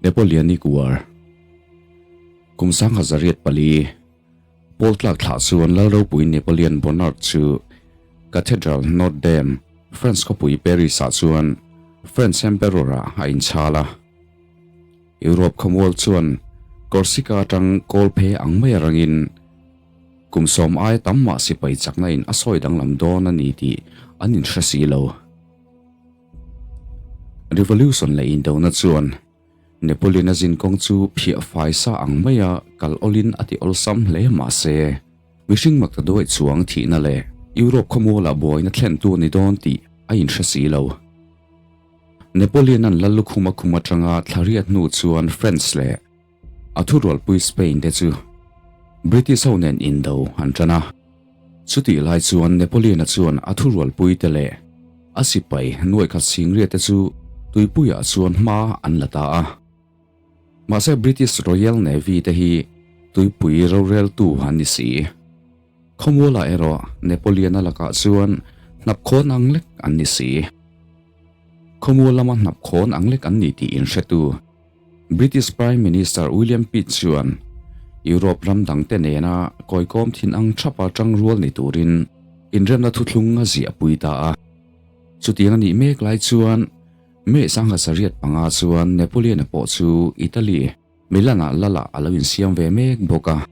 Napoleonic War Kum 1804 Pawl tlak thlah chuan Lal ropui Napoleon Bonaparte chu Cathedral Notre Dame, France khawpui Paris-ah chuan French Emperor-ah a inchhal a. Europe khawmual chuan Corsica atang kawl phe ang mai a rangin kum sawm aia tam mah sipai chakna in a sawi danglam dawn a ni tih an inhre si lo. Revolution leh indona chuan Napoleon-a zinkawng chu phiah fai sa ang maia kal awlin a ti awlsam hle mah se, mihring mak ta duai chuang thihna leh Europe khawmualah buaina thlentu a ni dawn tih a inhre si lo. Napoleon-a'n lal lukhum a khum atanga thla riat hnu chuan France leh a thurualpui Spain te chu British ho nen indo an tan a. Chutih lai chuan Napoleon-a chuan a thurualpui te leh a sipai nuaikhat singriat te chu tuipuiah chuan hma an la ta a. Mahse British Royal Navy te hi tuipui roreltu an ni si. Khawmualah erawh Napoleon-a lakah chuan hnapkhawn ang lek an ni si. Khawmual lama hnapkhawn ang lek an ni tih inhretu British Prime Minister William Pitt chuan Europe ram dangte nena kawikawm thin ang thapa tangrual ni turin inremna thuthlung a ziahpui ta a. Chutiang a nih mek lai chuan May 1805 chuan Napoleon-a pawh chu Italy, Milan-ah Lala a lo insiam ve mek bawk a.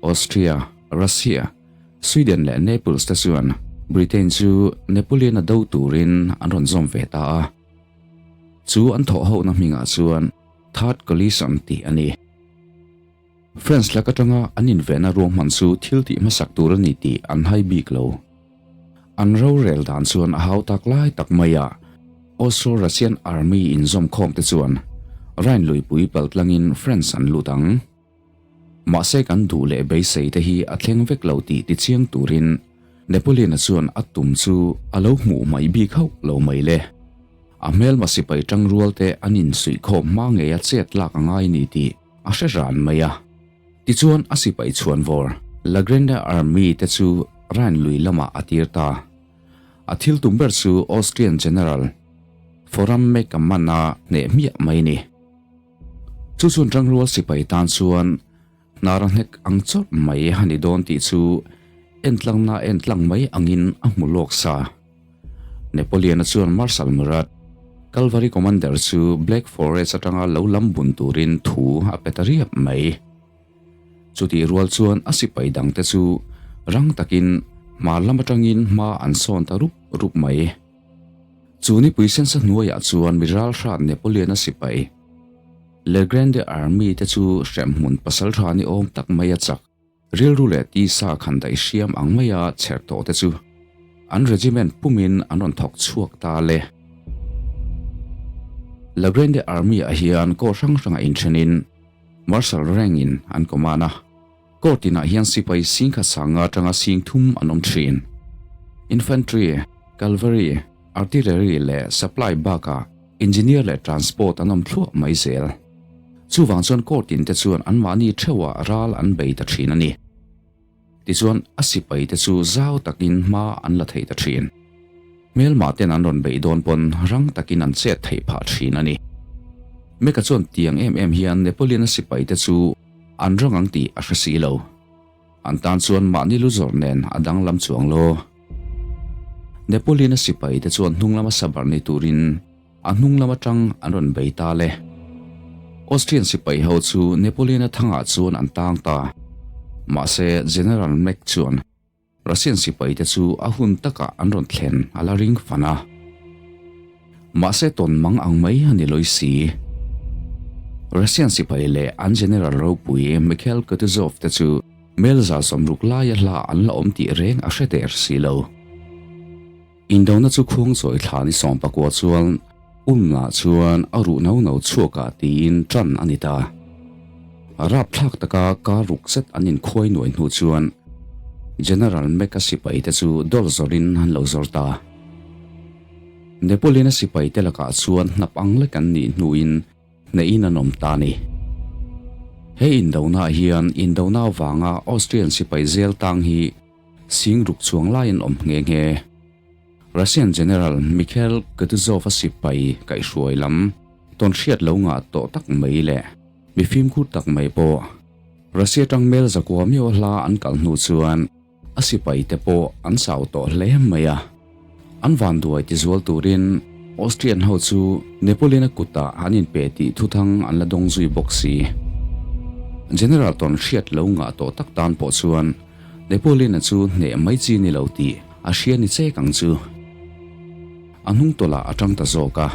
Austria, Russia, Sweden leh Naples te chuan Britain chu Napoleon-a do turin an rawn zawm ve ta a. Chu an thawh hohna hmingah chuan Third Coalition tih a ni. France lak atanga an invenna ruahman chu thil tih hmasak tur a ni tih an hai bik lo. An rorel dan chuan a hau tak lai tak mai a, Austro-Russian Army inzawmkhawm te chuan Rhine luipui pal tlangin France an lut ang. Mahse kan duh leh beisei te hi a thleng vek lo tih tichiang turin Napoleon-a chuan a tum chu a lo hmuh mai bik hauh lo mai le. A hmelma sipai tangrual te an insuihkhawm hma ngei a chet lak a ngai ni tih a hre ran mai a. Tichuan a sipai chhuanvawr La Grande Army te chu Rhine lui lamah a tir ta. A thil tum ber chu Austrian General Foram Meckaman-a hneh hmiah mai ni. Chu chuan tangrual sipai tan chuan hnara hnek ang chawrh mai a ni dawn tih chu entlangna entlang mai angin a hmu lawk sa. Napoleon-a chuan Marshal Murat, Calvary Commander chu Black Forest atanga lo lam bun turin thu a pe ta riap mai. Chutih rual chuan a sipai dangte chu rang takin hmar lam atangin hma an sawn ta rup rup mai. Chu nipui sensa hnuaiah chuan mi ralhrat Napoleon-a sipai Le Grande Army te chu hremhmun pasaltha ni awm tak mai a chak. Rilru leh tisa khan daih hriam ang maia chher tawh te chu an regiment pumin an rawn thawk chhuak ta le. La Grande Army ah hian court hrang hranga inthenin Marshal rank in an command a. Court inah hian sipai singkhat sanga atanga sing thum an awm thin. Infantry, Calvary, Artillery leh Supply bakah Engineer leh Transport an awm thluah mai zel. Chuvang chuan court in te chuan anmahni theuhah ral an bei ta thin a ni. Tichuan a sipai te chu zau takin hma an la thei ta thin. Hmelmah ten an rawn beih dawn pawn rang takin an chet theih phah thin a ni. Meka chuan tiang em em hian Napoleon-a sipai te chu an rang ang tih a hre si lo. An tan chuan mahni lu zawrh nen a danglam chuang lo. Napoleon-a sipai te chuan hnung lama sabar ni turin a hnung lam atang an rawn bei ta le. Austrian sipai ho chu Napoleon-a thangah chuan an tang ta. Mahse General Mack chuan Russian sipai te chu a hun takah an rawn thlen a la ring fan a. Mahse tawn mang ang mai a ni lawi si. Russian sipai leh an General ropui Mikhail Kutuzov te chu Melza sawmruk laia hla an la awm tih reng a hre der si lo. Indona chu khuang chawi thla ni sawmpakua chuan Umnah chuan a ruh no no chhuakah tiin ṭan a ni ta. Rapthlak taka kar ruk zet an inkhuai nuai hnu chuan General Mack-a sipaite chu dawr zawrin an lo zawr ta. Napoleon-a sipaite lakah chuan hnap ang lek an nih hnuin hnehin an awm ta a ni. He indona hian indona avanga Austrian sipai zel tang hi sing ruk chuang lai an awm nghe nghe. Russian General Mikhail Kutuzov-a sipai kaihhruai lam tawn hriat lo ngah tawh tak mai leh mi fimkhur tak mai pawh Russia tang mel zakua miau hla an kal hnu chuan A sipaite pawh an chau tawh hle mai a, an vanduai tizual turin Austrian ho chu Napoleon-a kutah an inpe tih thuthang an la dawng zui bawk si. General tawn hriat lo ngah tawh tak tan pawh chuan Napoleon-a chu hneh mai chi ni lo tih a hria ni chek ang chu. A hnung tawlhah a tang ta zawk a.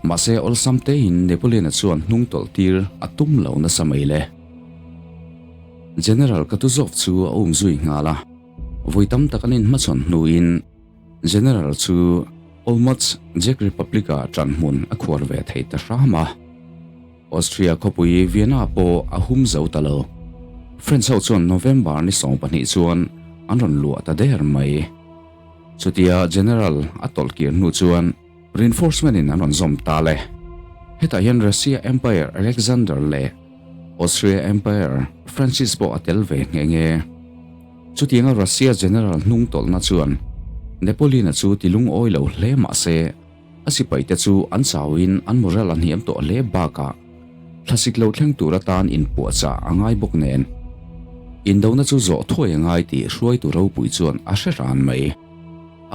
Mahse awlsam tein Napoleon-a chuan hnung tawlh tir a tum lo nasa mai le. General Kutuzov chu a um zui nghal a, vawi tam tak an inhmachhawn hnuin General chu Olmutz, Czech Republic-ah ṭanhmun a khuar ve thei ta hram a. Austria khawpui Vienna pawh a hum zo ta lo. French ho chuan November ni 12 chuan an rawn luah ta der mai. Chutia General a tawlh kir hnu chuan Reinforcement in an rawn zawm ta le. Hetah hian Russia Empire Alexander leh Austria Empire Francis pawh a tel ve nghe nghe. Chutianga Russia General hnung tawlhna chuan Napoleon-a chu ti lungawi lo hle mah se, a sipaite chu an chauin an morale a hniam tawh hle bakah thlasik lo thleng tur atan inpuahchah a ngai bawk nen. Indona chu zawh thuai a ngai tih hruaitu ropui chuan a hre ran mai.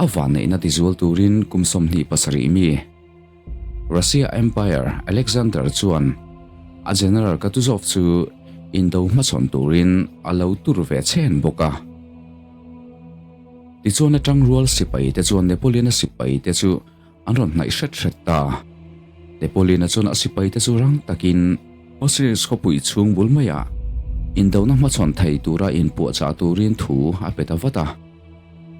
A vanneihna tizual turin kum 27 mi Russia Empire Alexander chuan a General Kutuzov chu indo hmachhawn turin a lo tur ve chhen bawk a. Tichuan a tangrual sipai te chuan Napoleon-a sipai te chu an rawn hnaih hret hret ta. Napoleon-a chuan a sipai te chu rang takin Austerlitz khawpui chhung bul maiah indona hmachhawn thei tura inpuahchah turin thu a pe ta vat a.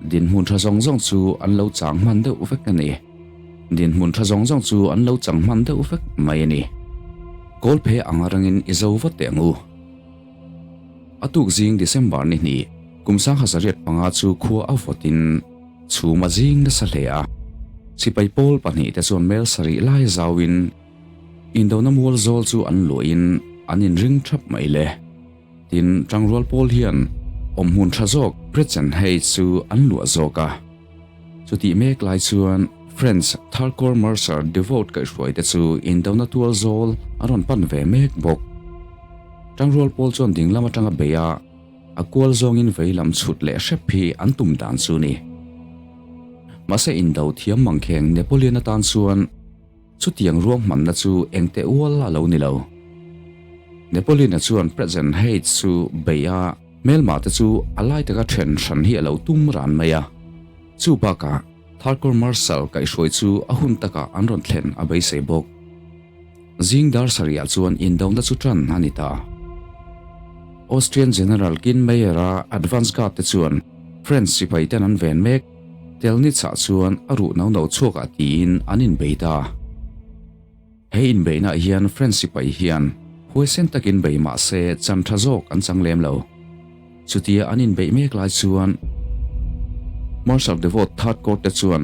Dinhmun tha zawng zawng chu an lo chang hman deuh vek a ni. Dinhmun tha zawng zawng chu an lo chang hman deuh vek mai a ni. Kawlphe ang arangin i zo vat teh ang u. A tuk zing December ni hnih, kum 1905 chu khua a vawtin chhum a zing nasa hle a. Sipai pawl pahnih te chuan mel sarih lai zauin indona mual zawl chu an luahin an inring thap mai le. Tin, Tangrual pawl hian awmhmun tha zawk Bretzenhei chu an luah zawk a. Chutih mek lai chuan French Tharkor Mercer Devote kaihhruai te chu indona tual zawl an rawn pan ve mek bawk. Tangrual pawl chuan dinglam atanga bei a, a kual zawngin vei lam chhut leh hrep hi an tum dan chu ni. Mahse indo thiam mangkheng Napoleon atan chuan Chutiang ruahmanna chu engte ual a lo ni lo. Napoleon-a chuan President Hayes chu bei a, hmelma te chu a lai taka then hran hi a lo tum ran mai a. Chu bakah Tharkor Marshal kaihhruai chu a hun takah an rawn thlen a beisei bawk. Zing dar sarihah chuan indona chu tan a ni ta. Austrian General Kienmayer-a advance guard te chuan French sipai ten an ven mek. Telnitz-ah chuan a ruh no no chhuakah tiin an inbei ta. He inbeihnaah hian French sipai hian huaisen takin bei mah se chan tha zawk an chang lem lo. Chutia an inbeih mek lai chuan Marshal Devot Third Corps te chuan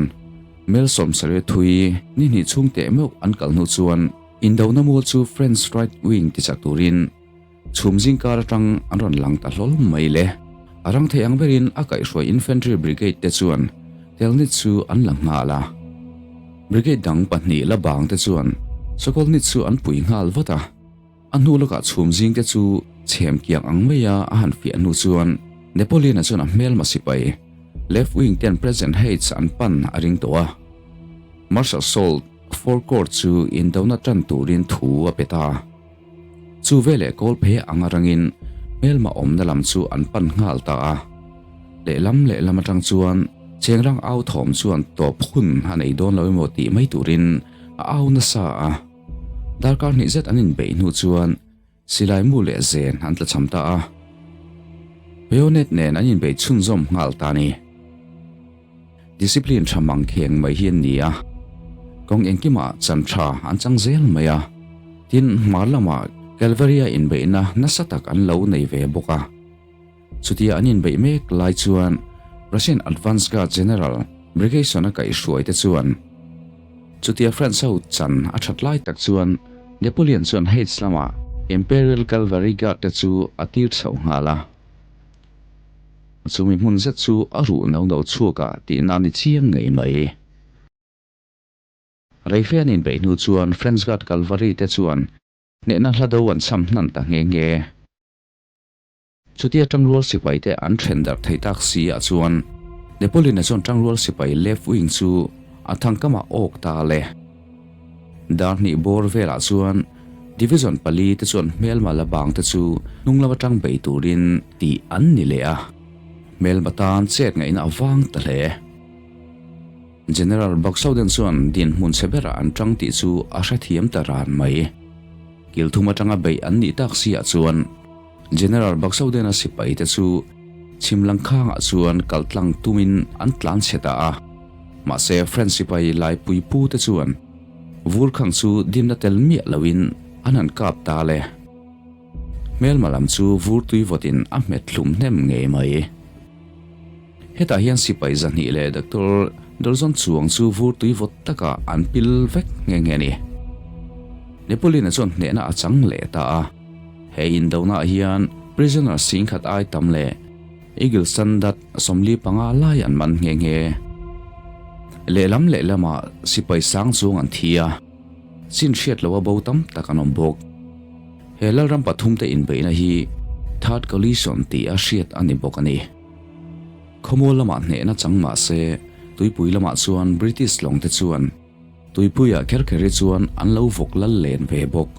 mel 70 thui ni hnih chhung teh meuh an kal hnu chuan indona mual chu French right wing tichak turin Chhum zingkar atang an rawn lang ta hlawl mai le. A rang thei ang berin a kaihhruai Infantry Brigade te chuan Telnitz chu an la nghal a. Brigade dang pahnih la bang te chuan Sokolnitz chu an pui nghal vat a. A hnu lawkah chhum zing te chu chhem kiang ang maia a han fiah hnu chuan Napoleon-a chuan a hmelma sipai Left Wing ten President Heights an pan a ring tawh a. Marshal Soult Fourth Corps chu indona tan turin thu a pe ta. Chu veleh kawlphe ang arangin hmelma awmna lam chu an pan nghal ta a. Lehlam lehlam atang chuan chengrang au thawm chuan tawp hun a nei dawn lo emaw tih mai turin a au nasa a. Darkar hnih zet an inbeih hnu chuan silai mu leh zen an tlachham ta a. Bayonet nen an inbeih chhunzawm nghal ta a ni. Discipline tha mang kheng mai hi an ni a, kawng engkimah chan tha an chang zel mai a, tin hmar lamah Calvary-a inbeihna nasa tak an lo nei ve bawk a. Chutia an inbeih mek lai chuan Russian Advance Guard General Brigation-a kaihhruai te chuan chutia France ho chan a that lai tak chuan Napoleon chuan Heights lamah Imperial Calvary Guard te chu a tir chho nghal a. Chumi hmun zet chu a ruh no no chhuak a tihna a ni chiang ngei mai. Reife an inbeih hnu chuan French Guard Calvary te chuan hnehna hla do an cham hnan ta nghe nghe. Chutia tangrual sipai te an then darh thei tak si ah chuan Napoleon-a chuan tangrual sipai left wing chu a thangkamah awk ta le. Dar hnih bawr velah chuan division pali te chuan hmelma la bang te chu hnung lam atang bei turin tih an ni leh a, hmelma tan chet ngaihna a vang ta hle. General Buxhowden chuan dinhmun chhe berah an tang tih chu a hrethiam ta ran mai. Kil thum atanga beih an nih tak si ah chuan General Buxhowden-a sipai te chu chhim lang khangah chuan kal tlang tumin an tlan chhe ta a. Mahse French sipai laipui pu te chuan vur khang chu dimna tel miah loin an han kap ta le. Hmelma lam chu vur tui vawtin a hmet thlum hnem ngei mai. Hetah hian sipai zahnih leh Doctor Dorzon chuang chu vur tui vawt takah an pil vek nghe nghe a ni. Napoleon-a chuan hnehna a chang leh ta a. He indonaah hian prisoner singkhat ai tam leh Eagle Standard 45 lai an man nghe nghe. Lehlam lehlamah sipai sang chuang an thi a, chin hriat loha bo tam tak an awm bawk. He lalram pathumte inbeihna hi Third Coalition tih a hriat a ni bawk a ni. Khawmual lamah hnehna chang mah se, tuipui lamah chuan British lawngte chuan tuipuiah kher kher hi chuan an lo vawk lal len ve bawk.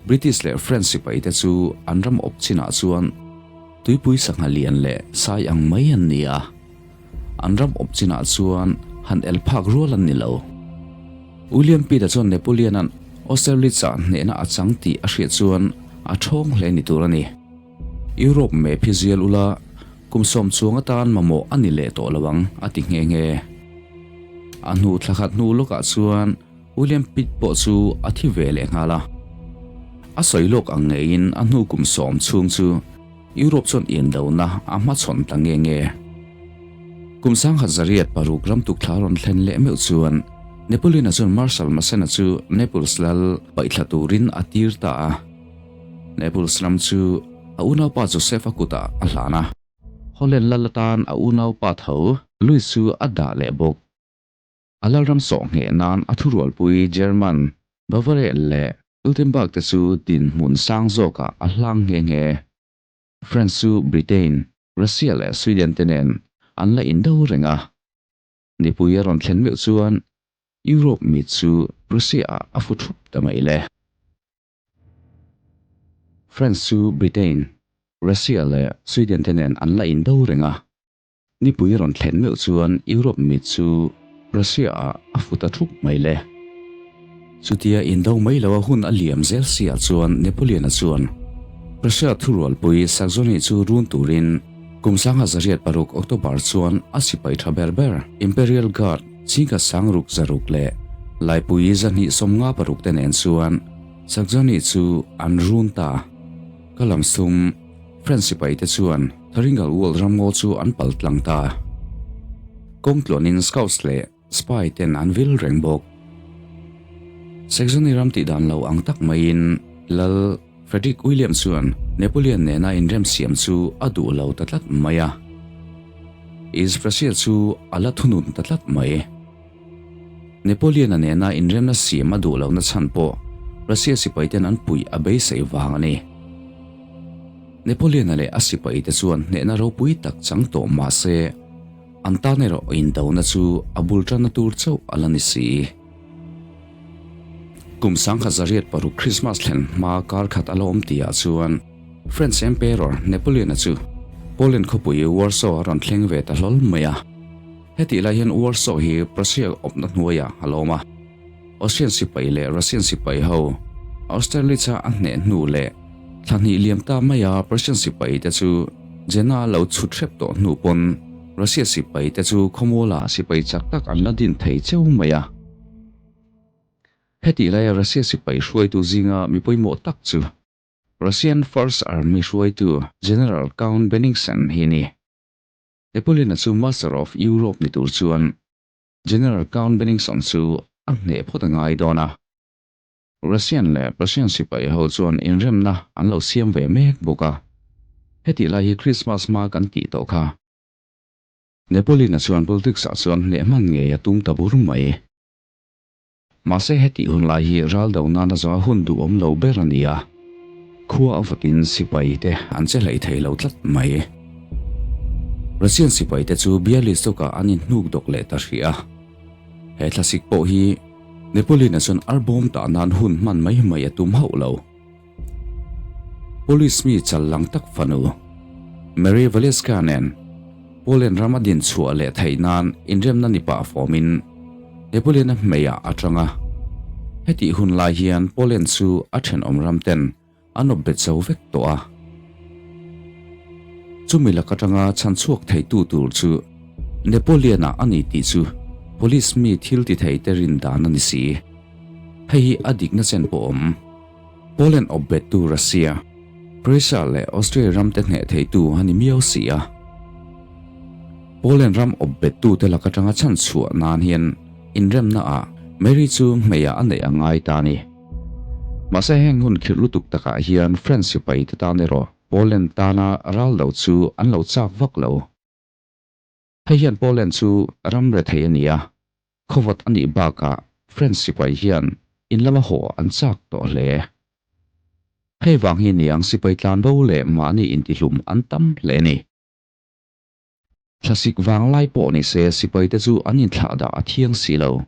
British leh French sipaite chu an ram awp chinah chuan tuipui sangha lian leh sai ang mai an ni a, an ram awp chinah chuan han el phak rual an ni lo. William Pitt-a chuan Napoleon-a'n Austerlitz-ah hnehna a chang tih a hriat chuan a ṭhawng hle ni tur a ni. Europe map hi zial ula, kum sawm chuang atan mamawh a ni leh tawh lo ang, a ti nghe nghe. A hnu thla khat hnu lawkah chuan William Pitt pawh chu a thi ve leh nghal a. A sawi lawk ang ngeiin a hnu kum sawm chhung chu Europe chuan indona a hmachhawn ta nge nge. Kum sangkhat zariat paruk ram tukthla rawn thlen leh meuh chuan Napoleon-a chuan Marshal Massena chu Naples lal paihthla turin a tir ta a. Naples ram chu a unaupa Joseph-a kutah a hlan a. Holland lal atan a unaupa tho Louis chu a dah leh bawk. A lalram sawh ngheh nan a thurualpui German, Bavaria leh Württemberg te chu dinhmun sang zawkah a hlang nghe nghe. France chu Britain, Russia leh Sweden te nen an la indo reng a. Nipui a rawn thlen meuh chuan Europe mit chu Russia-ah a fu thup ta mai le. France chu Britain, Russia leh Sweden te nen an la indo reng a. Nipui rawn thlen meuh chuan Europe mit chu Russia-ah a fu ta thup mai le. Chutia indo mai loa hun a liam zel siah chuan Napoleon-a chuan Russia thurualpui Saxony chu run turin kum sangha zariat paruk October chuan a sipai tha ber ber Imperial Guard chingkhat sangruk zaruk leh laipui zahnih sawmnga paruk te nen chuan Saxony chu an run ta. Ka lam sum French sipai te chuan Thuringal World ramngaw chu an pal tlang ta. Kawng tluanin Scouts leh Spy ten an vil reng bawk. Saxony ram tih dan lo ang tak maiin Lal Frederick William chuan Napoleon nena inremsiam chu a duh lo ta tlat mai a. East Prussia chu a la thunun ta tlat mai. Napoleon-a nena inremna siam a duh lohna chhan pawh Russia sipaiten an puih a beisei vang a ni. Napoleon-a leh a sipaite chuan hnehna ropui tak chang tawh mah se, an tan erawh indona chu a bul tanna tur chauh a la ni si. Kum sangkhat zariat paruk Krismas thlen hma kar khat a la awm tihah chuan French Emperor Napoleon-a chu Poland khawpui Warsaw a rawn thleng ve ta hlawl mai a. Hetih lai hian Warsaw hi Prussia awpna hnuaiah a la awm a. Austrian sipai leh Russian sipai ho Austerlitz-a a hneh hnu leh thla hnih liam ta maia Prussian sipai te chu Jena lo chhut hrep tawh hnu pawn Russia sipai te chu khawmuala sipai chak tak an la din thei cheu mai a. Hetih laia Russia sipai hruaitu zinga mi pawimawh tak chu Russian First Army hruaitu General Count Bennigsen hi a ni. Napoleon-a chu Master of Europe ni tur chuan General Count Bennigsen chu a hneh phawt a ngai dawn a. Russian leh Prussian sipai ho chuan inremna an lo siam ve mek bawk a. Hetih lai hi Krismas hma kan tih tawh kha. Napoleon-a chuan politics-ah chuan hneh hman ngei a tum ta bur mai. Mahse hetih hun lai hi ral do nana zawnga hun duhawm lo ber a ni a, khua a vawtin sipai te an che hlei thei lo tlat mai. Russian sipai te chu Bialystok-ah an inhnuk dawk leh ta hrih a. He thlasik pawh hi Napoleon-a chuan arbawm tah nan hun hman mai mai a tum hauh lo. Police mi chal lang tak fanu Marie Valeska nen Poland rama din chhuah leh theih nan inremna ni pah fawmin Napoleon-a hmeiah a tang a. Hetih hun lai hian Poland chu a thenawm ram ten an awp bet zo vek tawh a. Chumi lak atanga chhan chhuak theitu tur chu Napoleon-a a ni tih chu police mi thil ti thei te rin dan a ni si. Hei hi a dikna chen pawh awm. Poland awp bettu Russia, Prussia leh Austria ramte hneh theitu a ni miau si a. Poland ram awp bettute lak atanga chhan chhuah nan hian inremna ah Mary chu hmeiah a neih a ngai ta a ni. Mahse heng hun khirh lutuk takah hian French sipaite tan erawh Poland tana ral lo chu an lo chak vak lo. Hei hian Poland chu ram rethei a ni a, khawvawt a nih bakah French sipai hian in lama haw an chak tawh hle. Hei vang hi niang sipai tlanbo leh mahni intihlum an tam hle a ni. Thlasik vanglai pawh ni se sipaite chu an inthlah dah a thiang si lo.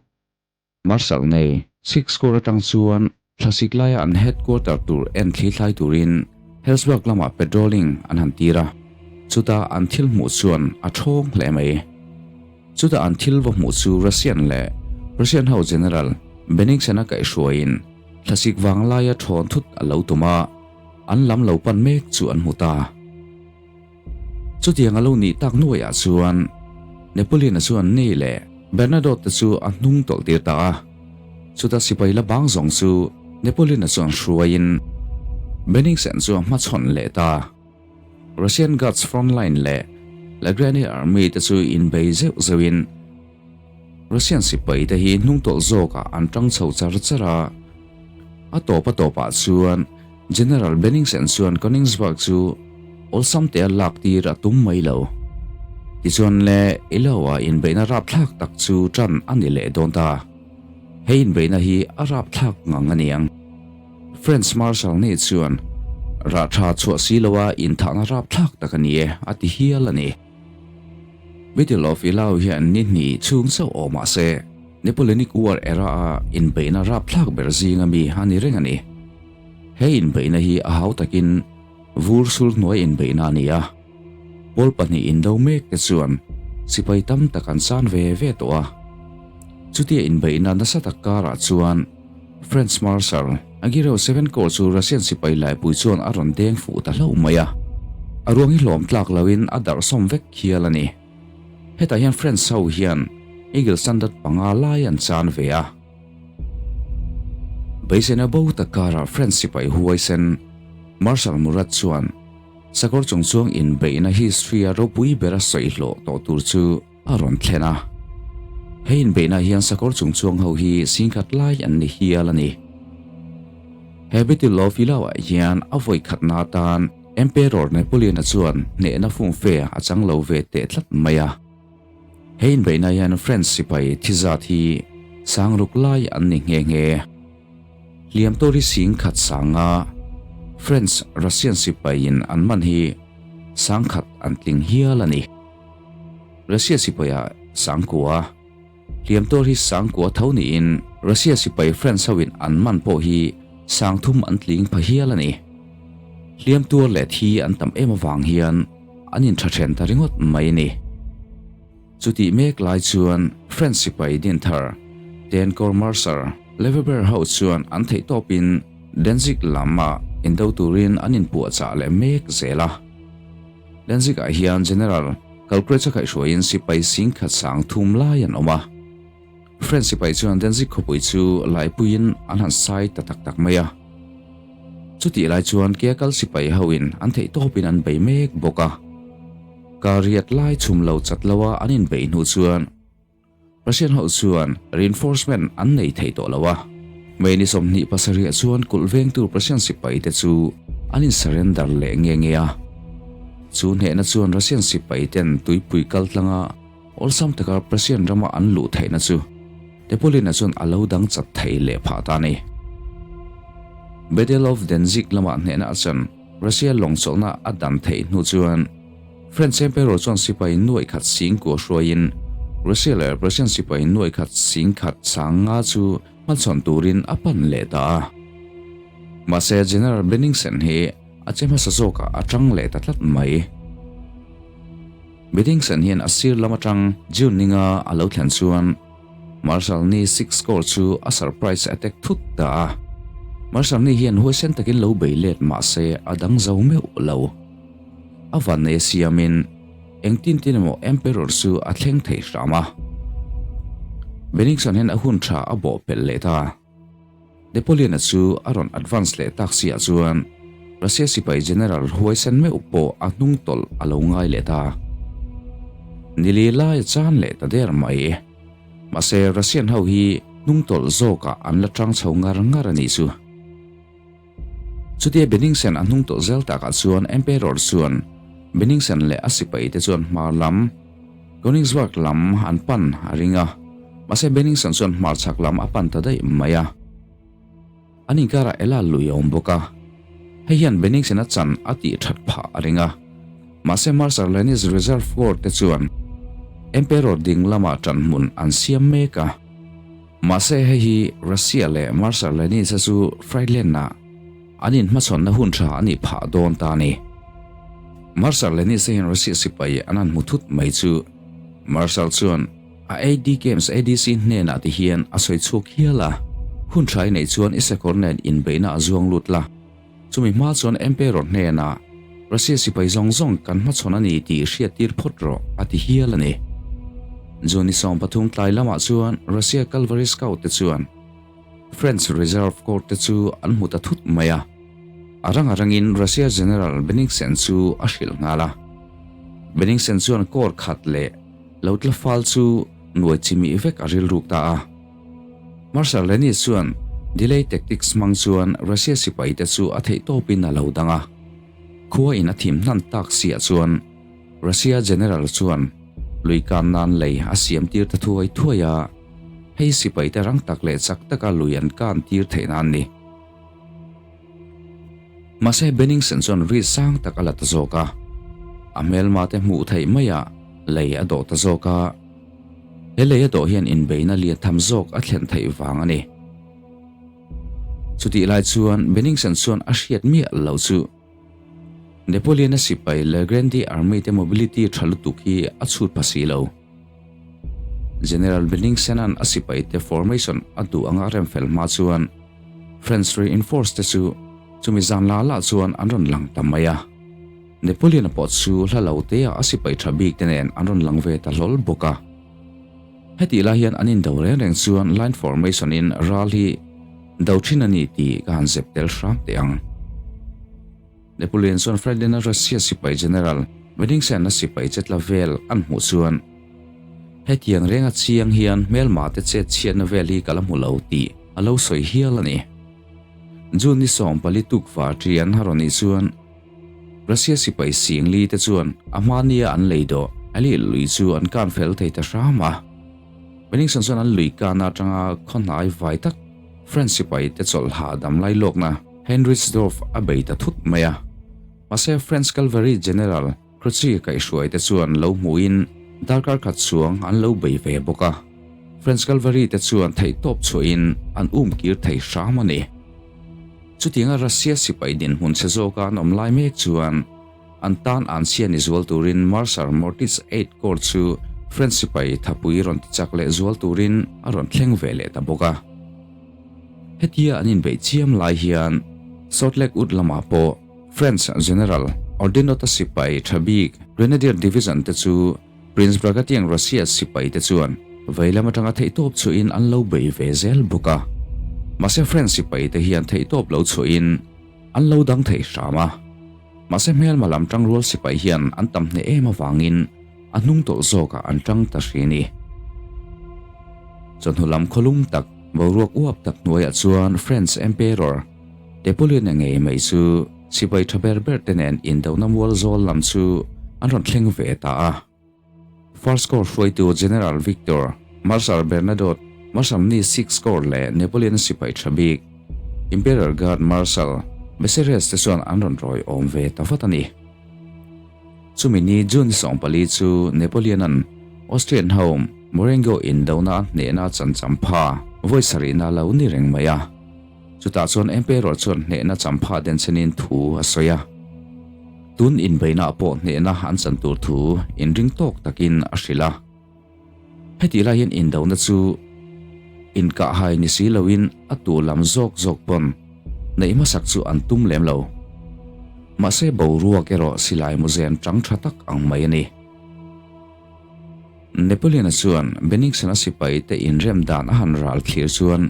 Marshal nei Six Corps atang chuan thlasik laia an headquarter tur en thlithlai turin Herzberg lamah patrolling an han tir a, chutah an thil hmuh chuan a thawng hle mai. Chutah an thil va hmuh chu Russian leh Prussian ho General Bennigsen-a kaihhruaiin thlasik vanglaia thawn thut a lo tum a, an lam lo pan mek chu an hmu ta. Chutiang a lo nih tak nuaiah chuan Napoleon-a chuan Ney leh Bernadotte te chu a hnung tawlh tir ta a. Chuta sipai la bang zawng chu Napoleon-a chuan hruaiin Bennigsen chu a hmachhawn leh ta. Russian Guards Front Line leh Lagrani Army te chu inbei zeuh zeuhin Russian sipai te hi hnung tawlh zawkah an tang chho char char a. A tawp a tawpah chuan General Bennigsen chuan Konigsberg chu awlsam tea lak tir a tum mai lo. Tichuan le Iloa inbeihna rapthlak tak chu tan a ni leh dawn ta. He inbeihna hi a rapthlak ngang a niang. French Marshal Ney chuan rah tha chhuah si loa inthahna rapthlak tak a ni e a ti hial a ni. Battle of Ilau hian ni hnih chhung chauh awm mah se, Napoleonic War era-a inbeihna rapthlak ber zinga mi a ni reng a ni. He inbeihna hi a hau takin vur sul hnuai inbeihna a ni a. Pawl pahnih indo mek te chuan sipai tam tak an san ve ve tawh a. Chutia inbeihna nasa tak karah chuan French Marshal Agireo Sevenko chu Russian sipai laipui chuan a rawn deng fuh ta hlauh mai a. A ruang hi hlawm tlak loin a darh sawm vek hial a ni. Hetah hian French ho hian Eagle Standard panga lai an chan ve a. Beiseina bo tak karah French sipai huaisen Marshal Murat chuan sakawr chungchuang inbeihna history-a ropui bera sawi hlawh tawh tur chu a rawn thlen a. He inbeihna hian sakawr chungchuang ho hi singkhat lai an ni hial a ni. He Battle of Ilau-ah hian a vawi khatna atan Emperor Napoleon-a chuan hnehna fumfe a chang lo ve teh tlat mai a. He inbeihna hian French sipai thi zat hi sangruk lai an ni nghe nghe. Hliam tur hi singkhat sanga French Russian sipaiin an man hi sangkhat an tling hial a ni. Russia sipaiah sangkua Hliam tur hi sangkua tho niin Russia sipai French hoin an man pawh hi sangthum an tling pha hial a ni. Hliam tuar leh thi an tam em avang hian an intha then ta ringawt mai a ni. Chutih mek lai chuan French sipai dinthar Tencor Marshal Lefebvre ho chuan an theih tawpin Danzig lamah indo turin an inpuahchah leh mek zel a. Danzig-ah hian General Kalkrecha kaihhruaiin sipai singkhat sang thum lai an awm a. French sipai chuan Danzig khawpui chu laipuiin an han sai ta tak tak mai a. Chutih lai chuan Kekal sipai hoin an theih tawpin an bei mek bawk a. Kar riat lai chhum lo chat loa an inbeih hnu chuan Russian ho chuan reinforcement an nei thei tawh lo a. May ni 27 ah chuan kulh vengtu Russian sipaite chu an in surrender leh nge nge a. Chu hnehna chuan Russian sipaiten tuipui kaltlanga awlsam taka Russian rama an luh theihna chu Napoleon-a chuan a lo dang chat thei leh phah ta a ni. Battle of Danzig lamah hnehna a chan Russia lawng chawlhna a dan theih hnu chuan French Emperor chuan sipai nuaih khat sing kua hruaiin Russia leh Russian sipai nuaih khat sing khat sang nga chu hmachhawn turin a pan leh ta a. Mahse General Benningsen hi a che hmasa zawkah a tang leh ta tlat mai. Benningsen hian a sir lam atang June ninga a lo thlen chuan Marshal Ni Six Corps chu a surprise attack thut ta a. Marshal Ni hian huaisen takin lo bei let mahse a dang zo meuh lo. A vannei siamin engtin tin emaw Emperor chu a thleng thei hram a. Bennigsen hian a hun tha a bawh pelh leh ta. Napoleon-a chu a rawn advance leh tak siah chuan Russia sipai general huaisen meuh pawh a hnung tawlh a lo ngai leh ta. Nili lai a chan leh ta der mai. Mahse Russian ho hi hnung tawlh zawkah an la tang chho ngar ngar a nih chu. Chutia Benningsen a hnung tawlh zel takah chuan Emperor chuan Benningsen leh a sipaite chuan hmar lam, Königsberg lam an pan a ring a, mahse Benningsen chuan hmar chhak lam a pan ta daih mai a. An inkarah Ela lui a awm bawk a, hei hian Benningsen a chan a tih that phah a ring a, mahse Marshal Lenis Reserve Corps te chuan Emperor ding lamah ṭanhmun an siam mek a. Mahse hei hi Russia leh Marshal Lenin-a chu Friedland-ah an inhmachhawnna hun tha a nih phah dawn ta a ni. Marshal Lenin-a hian Russia sipai an han hmu thut mai chu Marshal chuan a AD Games ADC hnenah ti hian a sawi chhuak hial a, Hun tha i neih chuan i sakawr nen inbeihna a zuang lut la. Chumi hma chuan Emperor hnenah Russia sipai zawng zawng kan hmachhawn a ni tih hriattir phawt rawh a ti hial a ni. June ni 13 tlai lamah chuan Russia Calvary Scout te chuan French Reserve Corps te chu an hmu ta thut mai a. A rang a rangin Russia General Bennigsen chu a hrilh nghal a. Bennigsen chuan corps khat leh lo tla fal chu nuai chimih vek a rilruk ta a. Marshal Lenin chuan delay tactics hmang chuan Russia sipaite chu a theih tawpin a lo dang a. Khua in a thim hnan tak siah chuan Russia General chuan lui kan nan lei a siam tir ta thuai thuai a, hei sipaite rang tak leh chak taka lui an kan tir theih nan ni. Mahse Benningsen chuan ri sang tak a la ta zawk a, a hmelma te hmuh theih maiah lei a dawh ta zawk a. He lei a dawh hian inbeihna lian tham zawk a thlen theih vang a ni. Chutih lai chuan Benningsen chuan a hriat miah lo chu Napoleon-a sipai Le Grande Army te mobility tha lutuk hi a chhut pha si lo. General Benningsen-a'n a sipai te formation a duh anga a remfel hma chuan French reinforce te chu chumi zan la la chuan an rawn lang ta mai a. Napoleon-a pawh chu hla lo te ah a sipai tha bik te nen an rawn lang ve ta hlawl bawk a. Hetih lai hian an indo reng reng chuan line formation in ral hi do thin a ni tih ka han zep tel hram teh ang. Napoleon chuan Friedland-a Russia sipai General Bennigsen-a sipai chetla vel an hmuh chuan hetiang renga chiang hian hmelma te chet chhiatna vel hi ka la hmu lo tih a lo sawi hial a ni. June ni 14 tukvar ṭian a rawn nih chuan Russia sipai singli te chuan a hmania an lei dawh a lih lui chu an kan fel thei ta hram a. Bennigsen chuan an lui kana atanga khaw hnai vai tak French sipai te chawlh hahdam lai lawkna Heinrichsdorf a bei ta thut mai a. Mahse French Calvary General Croce kaihhruai te chuan lo hmuhin darkar khat chuang an lo bei ve bawk a. French Calvary te chuan theihtawp chhuahin an umkir thei hram a ni. Chutianga Russia sipai dinhmun chhe zawka an awm lai mek chuan an tan an chhia ni zual turin Marshal Mortitz Eight Corps chu French sipai thapui rawn tichak leh zual turin a rawn thleng ve leh ta bawk a. Hetia an inbeih chiam lai hian Salt Lake Wood lamah pawh French General Oudinot-a sipai tha bik Grenadier Division te chu Prince Bragatiang Russia sipai te chuan veilam atanga theihtawp chhuahin an lo bei ve zel bawk a. Mahse French sipai te hian theihtawp lo chhuahin an lo dang thei hram a. Mahse hmelma lam tangrual sipai hian an tam hneh em avangin a hnung tawlh zawkah an tang ta hri a ni. Chawhnu lam khawlum tak. Boruak uap tak hnuaiah chuan French Emperor Napoleon-a ngei mai chu sipai tha ber ber te nen indona mual zawl lam chu an rawn thleng ve ta a. First Corps hruaitu General Victor Marshal Bernadotte, Marshal Ni Sixth Corps leh Napoleon-a sipai tha bik Imperial Guard Marshal Bessieres te chuan an rawn rawi awm ve ta vat a ni. Chumi ni June 14 chu Napoleon-a'n Austrian ho Marengo indona a hnehna chan champha vawi sarihna lo ni reng mai a. Chutah chuan Emperor chuan hnehna champha denchhenin thu a sawi a. Tun inbeihnaah pawh hnehna an chan tur thu inring tawk takin a hrilh a. Hetih lai hian indona chu inkahhai ni si loin a tu lam zawk zawk pawn neih hmasak chu an tum lem lo. Mahse boruak erawh silai muzen tang tha tak ang mai a ni. Napoleon-a chuan Bennigsen-a sipai te inrem dan a han ral thlir chuan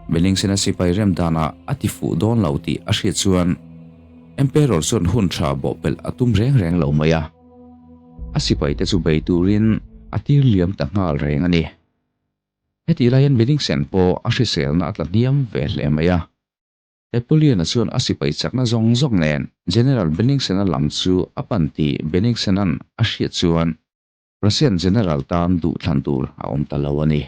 Bennigsen-a sipai rem danah a ti fuh dawn lo tih a hriat chuan Emperor chuan hun tha bawhpelh a tum reng reng lo mai a. A sipai te chu bei turin a tir liam ta nghal reng a ni. Hetih laiin Bennigsen pawh a hriselna a tla hniam ve hle mai a. Napoleon-a chuan a sipai chakna zawng zawng nen General Bennigsen-a lam chu a pan tih Bennigsen-a'n a hriat chuan Russian General tan duhthlan tur a awm ta lo a ni.